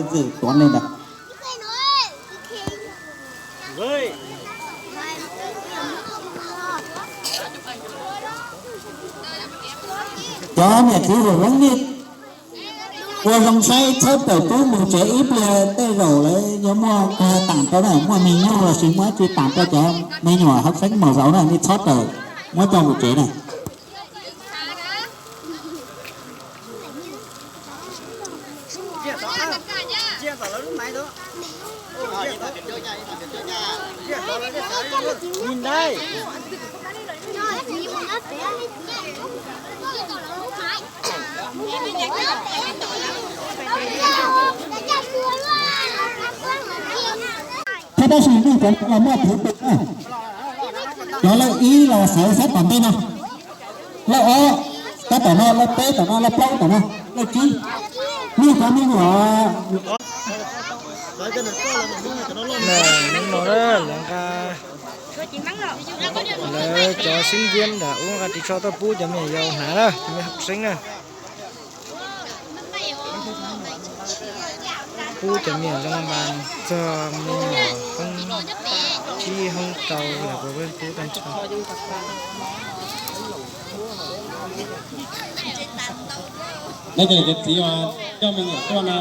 Xwm tuav nej ntawd. Cov niam txiv hwm leej nej ua zoo saib txhob tawm pub mus tsev ib pliag tej zaum lawv yuav muaj kag tam rau na, muaj me nyuj los sis muaj dab tsi tam rau cov me nyuam hauv xeeb maum zauv na, nej txhob tawm muab coj mus tsev na. Thiab tab sis nej cov los muaj txiv tus na, cov lej ib los sawv sab tom ntej no, lej ob tab tom no, lej peb tom no, lej plaub tom no, lej tsib, nej cov me nyuam. Hnub no lawv nqa, lawv cov xib ntiab nram ub nqa ris tsho tuaj pub cov me nyuam yaus hnav na, cov me hauv xeeb na. Pub cov me nyuam zoo mas txog me nyuam hoob tsib hoob rau los puas pub tag nrho. Cov txiv coj me nyuam tuaj na.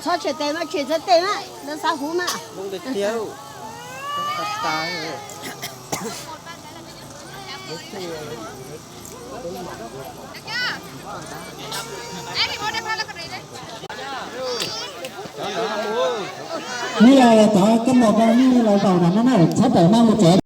Txhob tshem tes mas, tshem txhob tes mas, lawv xav huv mas. Nej cov koj mus ko, nej los zaum nram no na, txhob tawm maj mus tsev.